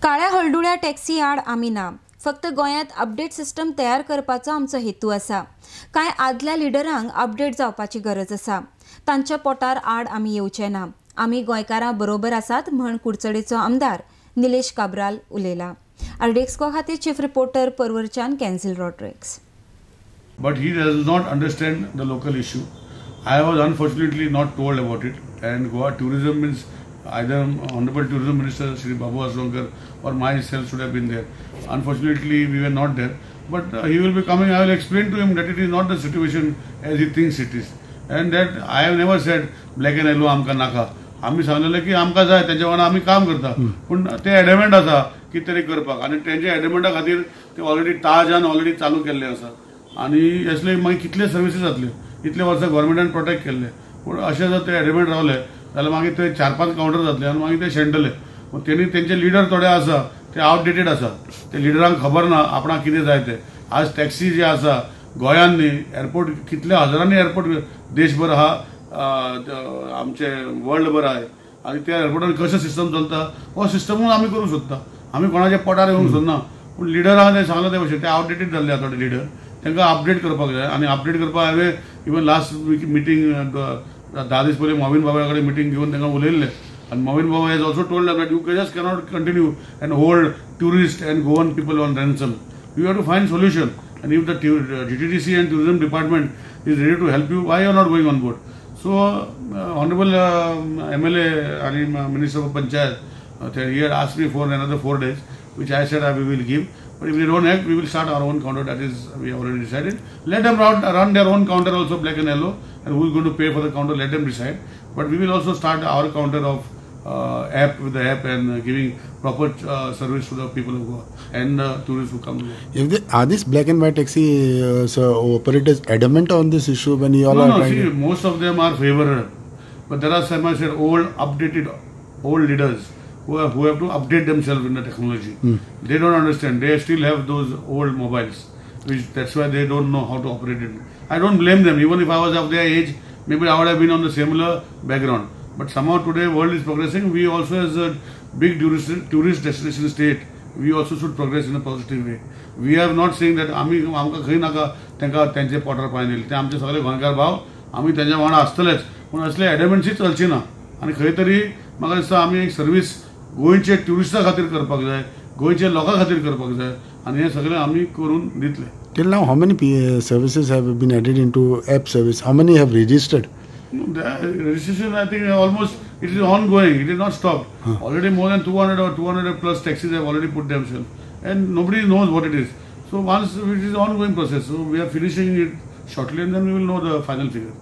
काळ्या हळदुळ्या टॅक्सी आड आमी ना, फक्त गोंयांत अपडेट सिस्टम तयार करपाचो आमचो हेतू आसा. कांय आदल्या लिडरांक अपडेट जावपाची गरज आसा. तांच्या पोटार आड आमी येवचे ना. आमी गोंयकारां बरोबर आसात म्हण कुडचडेचो आमदार निलेश काब्राल उलयला. आरडीएक्स गोवा खातीर चीफ रिपोर्टर परवरच्यान Kenzil Rodrigues. But he does not understand the local issue. I was unfortunately not told about it. And Goa tourism means either Honorable Tourism Minister Shri Babu Azgaonkar or myself should have been there. Unfortunately, we were not there. But he will be coming. I will explain to him that it is not the situation as he thinks it is. And that I have never said black and yellow आमकां नाका. आमी सांगलेले की आमकां जाय, तेंच्या वांगडा आमी काम करता. पूण ते एडमेंट आसा कितें तरी करपाक आनी तेंच्या एडमेंटा खातीर ते ऑलरेडी ताजान ऑलरेडी चालू केल्ले आसा. आनी असले मागीर कितले सर्विसीस जातले, इतले वर्सां गव्हर्मेंटान प्रोटेक्ट केल्ले, पूण अशें जर ते एडमेंट रावले जाल्यार मागीर ते 4-5 कावंटर जातले आनी मागीर ते शेणटले. तेणी तेंचे लिडर थोडे आसा ते आवटडेटेड आसा, ते लिडरांक खबर ना आपणाक कितें जाय ते. आज टॅक्सी जे आसा गोंयांत न्ही, एअरपोर्ट कितल्या हजारांनी एअरपोर्ट देशभर आहा, आमचे वर्ल्डभर आहा, आनी त्या एअरपोर्टार कशें सिस्टम चलता हो सिस्टमूच आमी करूंक सोदता. आमी कोणाच्या पोटार येवंक सोदना. पूण लिडर आहा ते सांगला ते भशेन ते आवटडेटेड जाल्ले आहा थोडे लिडर, तांकां अपडेट करपाक जाय. आनी अपडेट करपाक हांवें इवन लास्ट मिटींग 10 दीस पयलीं मोविन बाबा कडेन मिटींग घेवन तांकां उलयल्लें. आनी मोविन बाबा has also told that you just cannot continue and hold tourist and Goan people on ransom. You have to find solution. And if the GTDC and tourism department is ready to help you, why you are not going on board? So honourable MLA आनी minister of panchayat he had asked me for another 4 days, which I said we will give. But if they don't act, we will start our own counter. That is, we have already decided. Let them run their own counter also, black and yellow, and who is going to pay for the counter, let them decide. But we will also start our counter of app with the app and giving proper service to the people of Goa and tourists who come to Goa. If they, are these black and white taxi operators adamant on this issue when you all are trying? No, see, most of them are favorable, but there are some, I said, old, updated, old leaders who have to update themselves in the technology. They don't understand. They still have those old mobiles, which that's why they don't know how to operate it. I don't blame them. Even if I was of their age, maybe I would have been on the similar background. But somehow today world is progressing. We also as a big tourist destination state, we also should progress in a positive way. We are not saying that आमी आमकां खंय नाका तांकां तेंचे पोटार पांय दिले, ते आमचे सगळे गोंयकार भाव, आमी तेंच्या वांगडा आसतलेच, पूण असले एडमन्सी चलची ना. आनी खंय तरी म्हाका दिसता आमी एक सर्वीस गोंयचे ट्युरिस्टा खातीर करपाक जाय, गोंयचे लोकां खातीर करपाक जाय, आनी हें सगळें आमी करून दितले. Till now, how many services have been added into app service? How many have registered? The registration, I think, almost it is ongoing. It is not stopped. Already more than 200 or 200 plus taxis have already put themselves, and nobody knows what it is. So once it is ongoing process, so we are finishing it shortly, and then we will know the final figure.